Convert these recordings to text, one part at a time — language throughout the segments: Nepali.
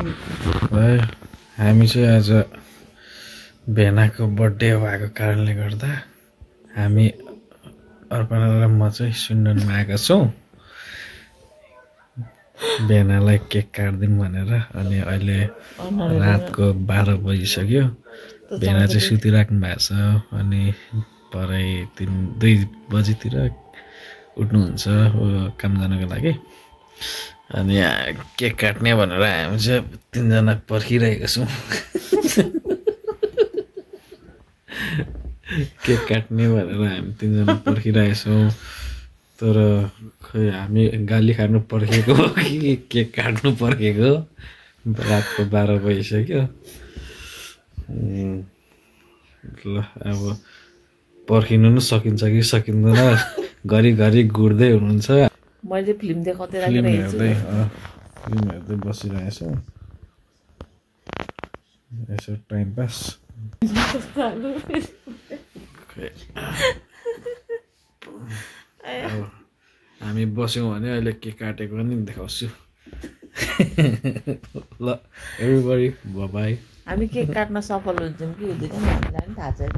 हामी चाहिँ आज भेनाको बर्थडे भएको कारणले गर्दा हामी अर्पणा र म चाहिँ सुन्दरमा आएका छौँ भेनालाई केक काट्दिउँ भनेर। अनि अहिले रातको 12 बजिसक्यो। भेना चाहिँ सुतिराख्नु भएको छ अनि भरे 2 बजीतिर उठ्नुहुन्छ काम जानको लागि। अनि केक काट्ने भनेर हामी चाहिँ 3 जना पर्खिरहेका छौँ। केक काट्ने भनेर हामी 3 जना पर्खिरहेका छौँ। तर खै हामी गाली खानु पर्खेको हो कि केक काट्नु पर्खेको। रातको 12 बजिसक्यो। ल अब पर्खिनु नि सकिन्छ कि सकिँदैन घरिघरि घुर्दै हुनुहुन्छ। मैले फिल्म देखाउँदै फिल्म हेर्दै बसिरहेको छु। यसो टाइम पास। हामी बस्यौँ भने अहिले केक काटेको पनि देखाउँछु। ल एभ्रीबडी बाइ। हामी केक काट्न सफल हुन्छौँ कि हुँदैन हामीलाई पनि थाहा छैन।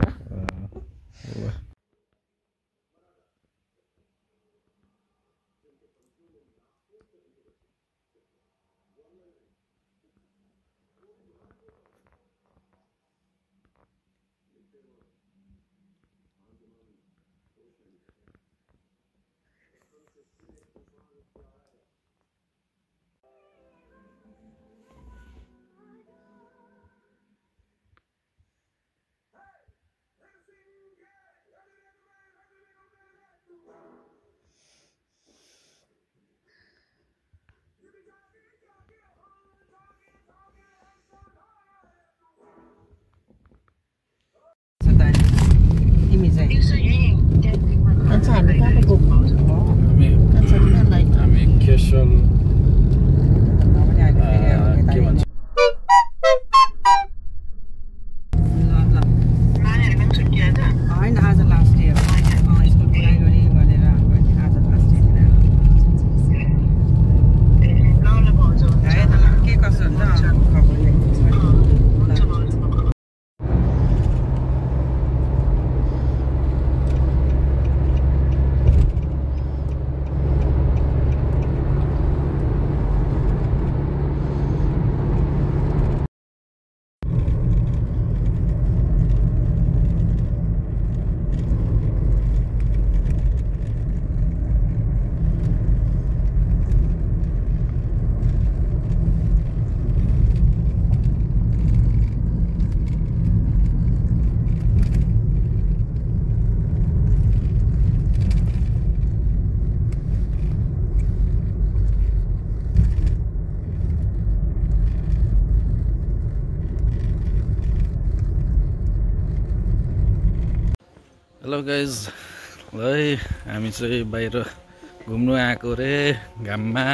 हामी केशल के भन्छ हेलो गाइज। ल हामी चाहिँ बाहिर घुम्नु आएको रे घाममा।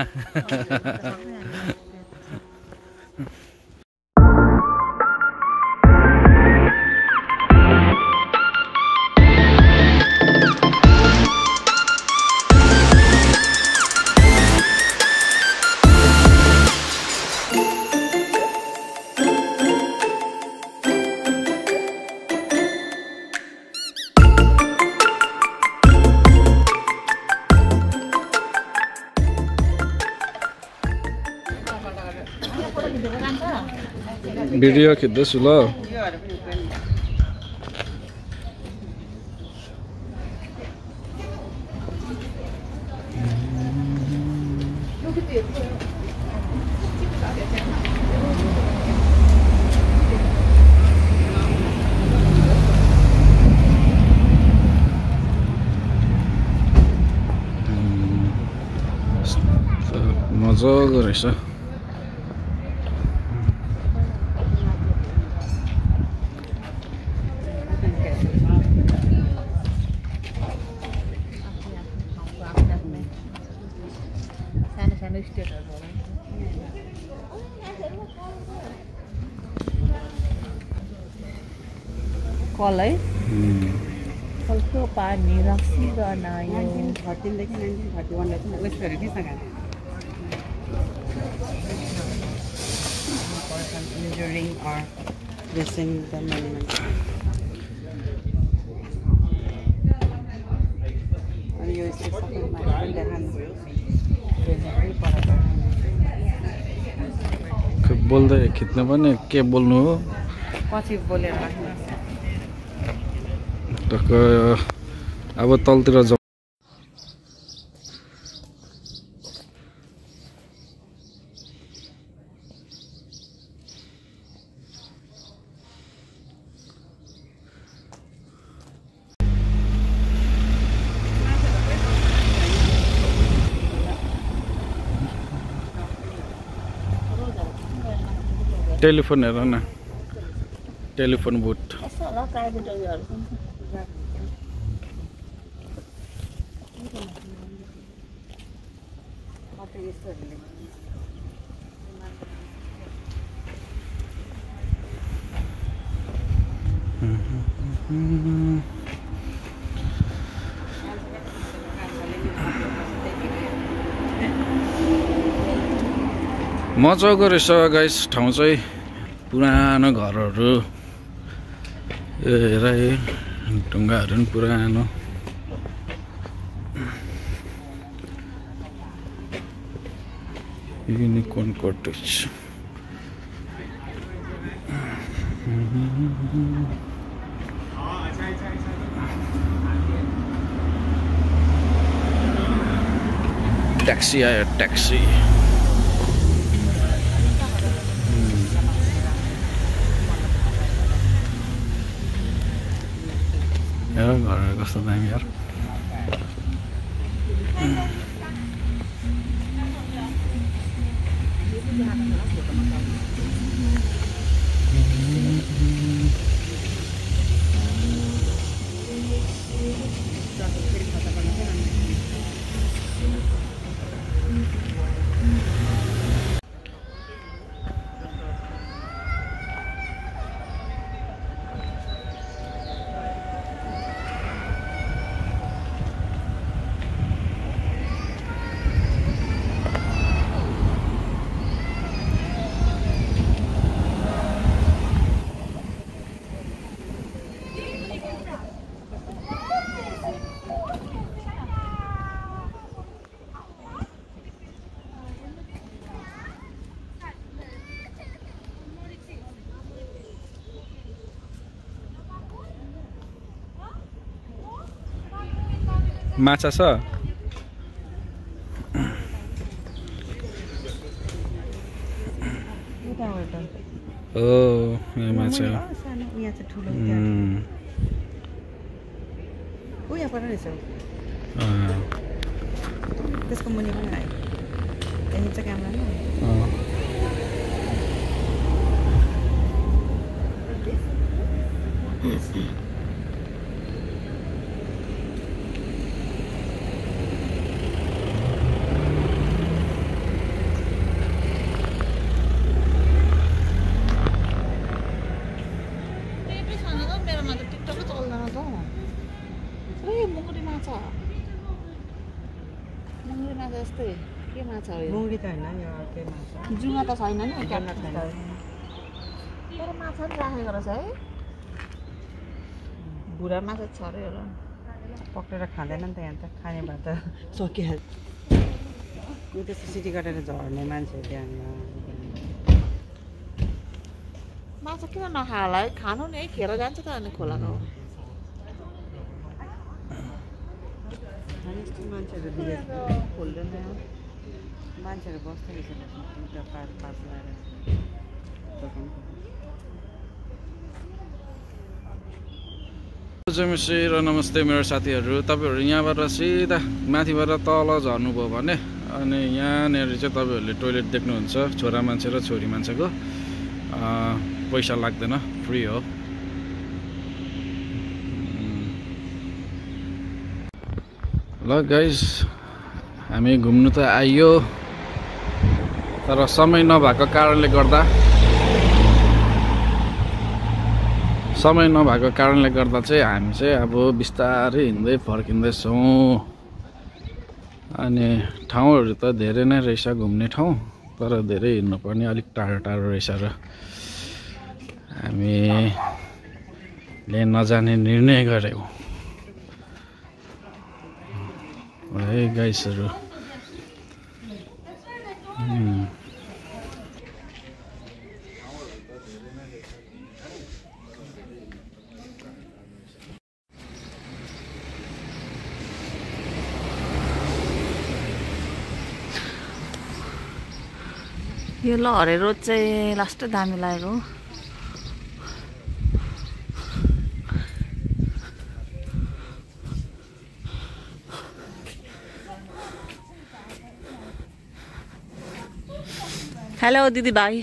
भिडियो खिच्दैछु ल। मजाको रहेछ। कल है कलको पानी रक्सिरहन यो 1913 देखि 1931 लाई पनि वेस्ट गरेको थिएछ measuring or guessing the measurement. अनि यो चाहिँ सबै मान्छेले देखाउनु बोल्दै खिच्नु पनि के बोल्नु हो पछि बोलेर राख्नु अब तलतिर जाऊ टेलिफोन हेर न टेलिफोन बुथ मजाको रहेछ गाइस ठाउँ चाहिँ पुरानो घरहरू हेर ढुङ्गाहरू पनि पुरानो युनिकर्न कटेज ट्याक्सी आयो ट्याक्सी हेर घरहरू कस्तो दामी यार माछा छ ओ यहाँ माछा त्यसको मुनि पनि आयो त्यही चाहिँ क्यामेरा मुङ्गी त होइन यो अर्कै माछा जुङ्गा त छैन नि जुङ्गा छैन तर माछा पनि राखेको रहेछ है बुढा माछा छ अरे होला पक्रेर खाँदैन नि त यहाँ त खाने भए त सकिहाल्छ यो त्यस्तो सिटी काटेर झर्ने मान्छेहरू त्यहाँ माछा किन नखायो होला है खानु नि है खेर जान्छ त अनि खोलाको यस्तो मान्छेहरू दिएर खोल्दैन मान्छेहरू बस्दै रहेछ दुईवटा पास लगाएर र नमस्ते मेरो साथीहरू तपाईँहरू यहाँबाट सिधा माथिबाट तल झर्नुभयो भने अनि यहाँनिर चाहिँ तपाईँहरूले टोइलेट देख्नुहुन्छ छोरा मान्छे र छोरी मान्छेको पैसा लाग्दैन फ्री हो ल गाइस हामी घुम्नु त आइयो तर समय नभएको कारणले गर्दा चाहिँ हामी चाहिँ अब बिस्तारै हिँड्दै फर्किँदैछौँ अनि ठाउँहरू त धेरै नै रहेछ घुम्ने ठाउँ तर धेरै हिँड्नुपर्ने अलिक टाढो टाढो रहेछ र हामीले नजाने निर्णय गर्यौं है गाइसहरु यो लहरे रोड चाहिँ लास्ट दामी लागेको हेलो दिदी भाइ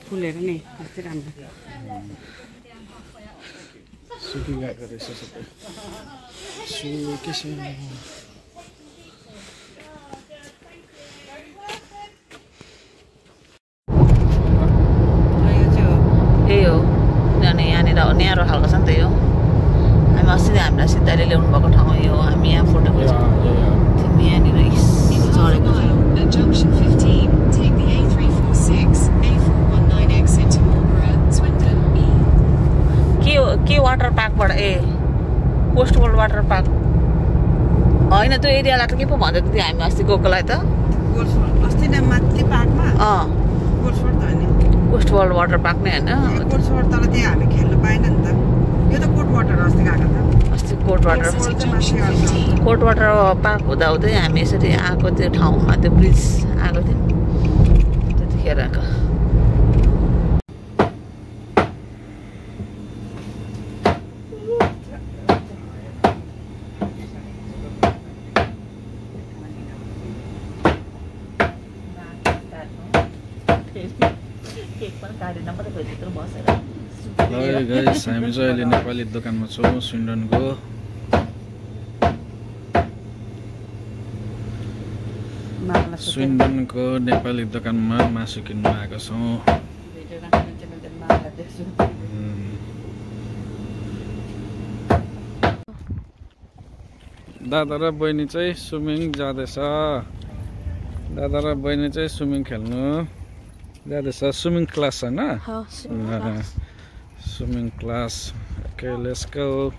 फुलेर नि कति राम्रो सुकिरहेको रहेछ सबै सुकेछ यही हो किनभने यहाँनिर न्यारो खालको छ नि त यो हामी अस्ति हामीलाई सिद्धाले ल्याउनु भएको ठाउँ यो हो हामी यहाँ फोटो खिच्यौँ तिमी यहाँनिर चढेको के वाटर पार्कबाट कोस्ट वर्ल्ड वाटर पार्क होइन त्यो एरियालाई त के पो भन्दै थियो हामी अस्ति गएकोलाई त अस्ति नै माथि पार्कमा कोस्ट वर्ल्ड वाटर पार्क नै होइन कोट वाटर तर त्यहाँ हामी खेल्नु पाएन नि त यो त कोट वाटर अस्ति गएको त अस्ति कोट वाटर पार्क हुँदा हुँदै हामी यसरी आएको त्यो ठाउँमा त्यो ब्रिज आएको थियौँ त्यतिखेर गाइस हामी चाहिँ अहिले नेपाली दोकानमा छौँ स्विन्डनको नेपाली दोकानमा मासु किन्नु आएको छौँ दादा र बहिनी चाहिँ स्विमिङ जाँदैछ दादा र बहिनी चाहिँ स्विमिङ खेल्नु जाँदैछ स्विमिङ क्लास होइन swimming class. Okay, let's go.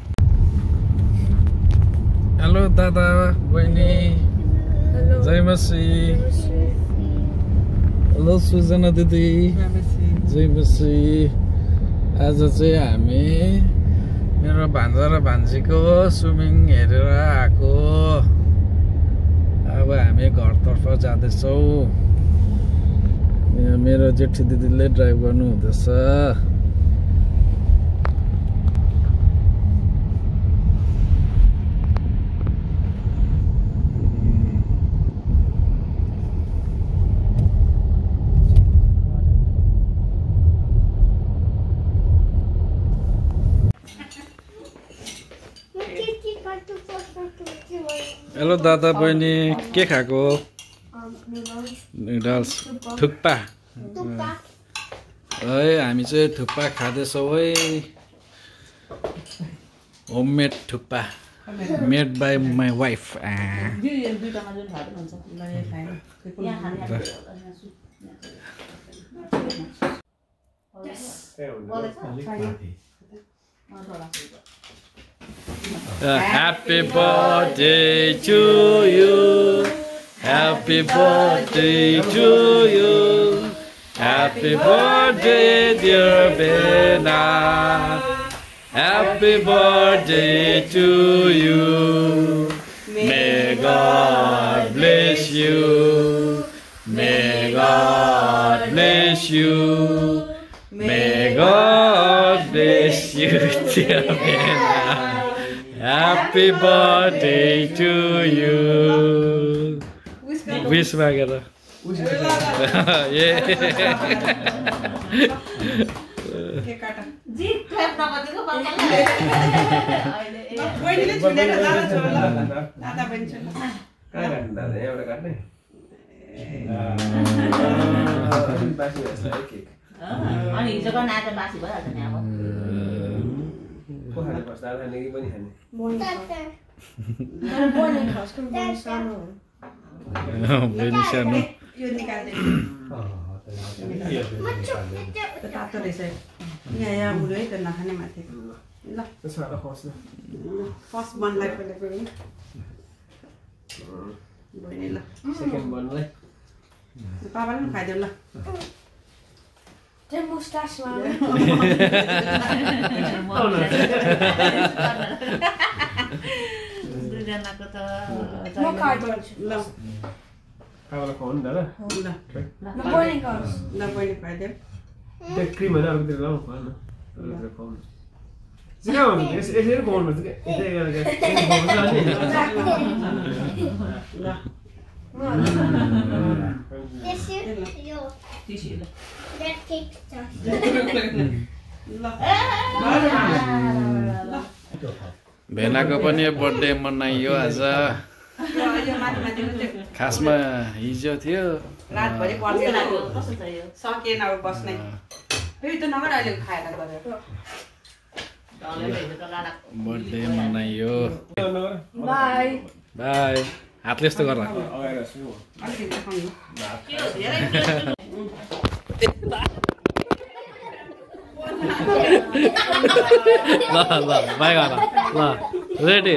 Hello, Dada, Bhayni. Hello. Jai Masi. Hello, Sujana Didi. Jai Masi. आज चाहिँ हामी मेरो भान्जा र भान्जीको स्विमिङ हेरेर आएको अब हामी घरतर्फ जाँदैछौँ मेरो जेठी दिदीले ड्राइभ गर्नु हुँदैछ हेलो दादा बहिनी के खाएको नुडल्स थुक्पा है हामी चाहिँ थुक्पा खाँदैछौँ है homemade thukpa made by my wife Happy birthday to you. Happy birthday to you. Happy birthday, dear Bena. Happy birthday to you. May God bless you. May God bless you. May God bless you, dear Bena. Happy birthday to you. Wish Magara. Yeah. बहिनी सानो यो निकाल्दिनु तातो रहेछ यहाँ उयो है त नखाने माथि ल फर्स्ट बनलाई पहिला गरौँ बहिनी ल सेकेन्ड बनलाई पापाले पनि खाइदेऊ ल दुईजनाको त ल पापालाई खुवाउनु दादा ल बहिनी खाइदेऊ त्यो क्रिम होइन अलिकति लाउँ खुवाउनु खुवाउनु सिकाउनु यसरी खुवाउनु पर्छ भेनाको पनि बर्थडे मनाइयो आज खासमा हिजो थियो रातभरि पर्दैन कस्तो छ यो सकिएन अब बस्नै फेरि त नगर अहिले खाएर गरेर बर्थडे मनाइयो बाई बाई हातले यस्तो गर अलिकति खाउँ ल बाई गर ल रेडी